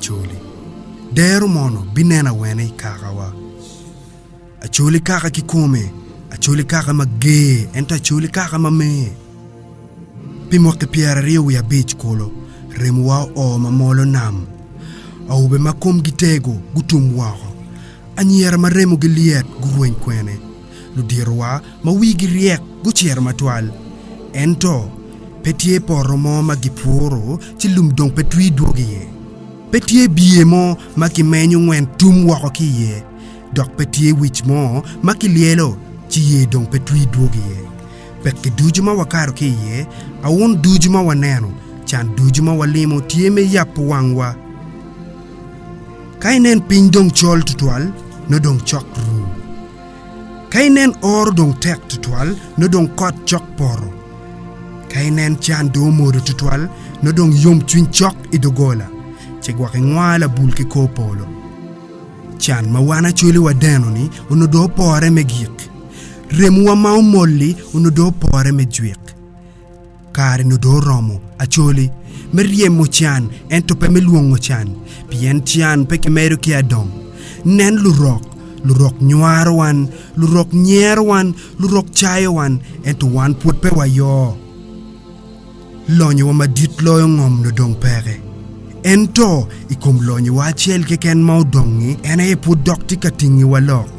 Acholi? Dero mono binen awene i kakawa? Acholi kaka kikome, Acholi kaka mager ento Acholi kaka ma mer. Pi mwaki pyeraryo wiye abic kulu, remowa oo ma molo nam. Awobe ma komgi tego gutum woko, anyira ma remogi lyet gurweny kwene, luditowa ma wigi ryek gucito matwal. Ento pe tye poto mo ma gipuro ci lum dong pe twi dwogo iye. Pe tye biye mo ma kimenyo ngwen tum woko ki iye, dok pe tye wic mo ma kilyelo ci yer dong pe twi dwogo iye. Pekki ducu ma wakato ki iye, aun ducu ma waneno, can ducu ma walimo tye me yabo wangwa. Ka inen piny dong col tutwal, nongo dong cok ru. Ka inen oro dong tek tutwal, nongo dong kot cok poto. Ka inen can dong omodo tutwal, nongo dong yomcwiny cok i doggola, ci gwok ingwa labul ki kor polo. Can ma wan Acholi wadeno-ni onongo dong opore me gik. Remowa ma omol-li onongo dong opore me jwik. Kare onongo dong oromo, Acholi, me ryemo can ento pe me lwongo can, pien can pe kimedo ki adong. Nen lurok, lurok nywaro wan, lurok nyero wan, lurok cayo wan, ento wan pwod pe wayo. Lonyowa madit loyo ngom onongo dong peke. Ento i kom lonyowa acel keken ma odong-ngi, en aye pwod dok tye ka tingiwa lok.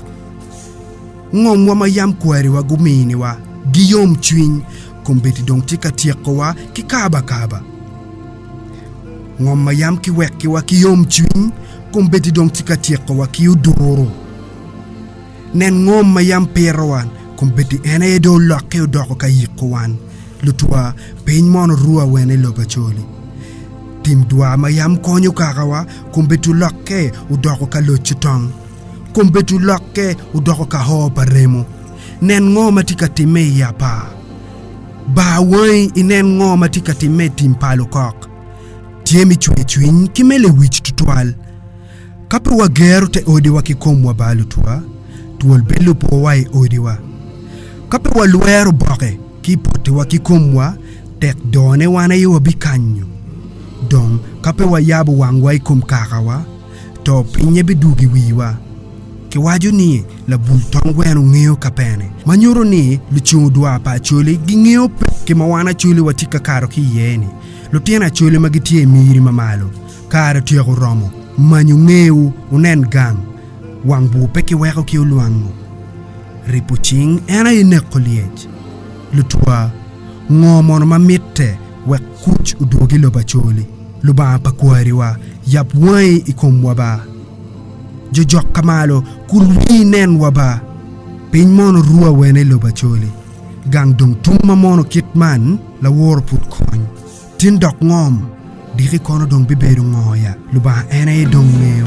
Ngomwa ma yam kwariwa guminiwa gi yomcwiny, kombeddi dong tye ka tyekowa ki kabakaba. Ngom ma yam kiwekkiwa ki yomcwiny, kombeddi dong tye ka tyekowa ki oduro. Nen ngom ma yam pitowa, kombeddi en aye dong olokke odoko ka yiko wan. Lutwa, piny mono oru awene i lobo Acholi? Tim dwar ma yam konyo kakawa, kombeddi olokke odoko ka loco tong. Kombeddi olokke odoko ka oo pa remo. Nen ngo ma tye ka timme i apar. Bar wangi inen ngo ma tye ka timme i tim pa lukok. Tye me cwercwiny ki me lewic tutwal. Ka pe wagero te odiwa ki komwa ba lutwa, twol bilubowa i odiwa. Ka pe walwero boke ki i potiwa ki komwa, tek done wan aye wabikanyo. Dong ka pe wayabo wangwa i kom kakawa, to pinye bidwogo i wiwa. Kiwaco ni labul tong gweno ngeyo ka pene, ma nyuto ni lucung dwar pa Acholi gingeyo pekki ma wan Acholi watye ka kato ki iye-ni. Lutino Acholi ma gitye i miri ma malo, kare otyeko romo manyo ngewu wunen gang, wang bur pe kiweko ki olwango. Ripo cing en aye neko lyec. Lutwa, ngo mono ma mitte wek kuc odwog i lobo Acholi? Lubanga pa kwariwa, yab wangi i komwa ba. Jo jok ka malo, kul wii inenwa ba. Piny mono ru awene i lobo Acholi. Gang dong tung ma mono kit man, laworo pud kony. Tin dok ngom, diki kono dong bibedo ngo ya? Lubanga en aye dong ngeyo.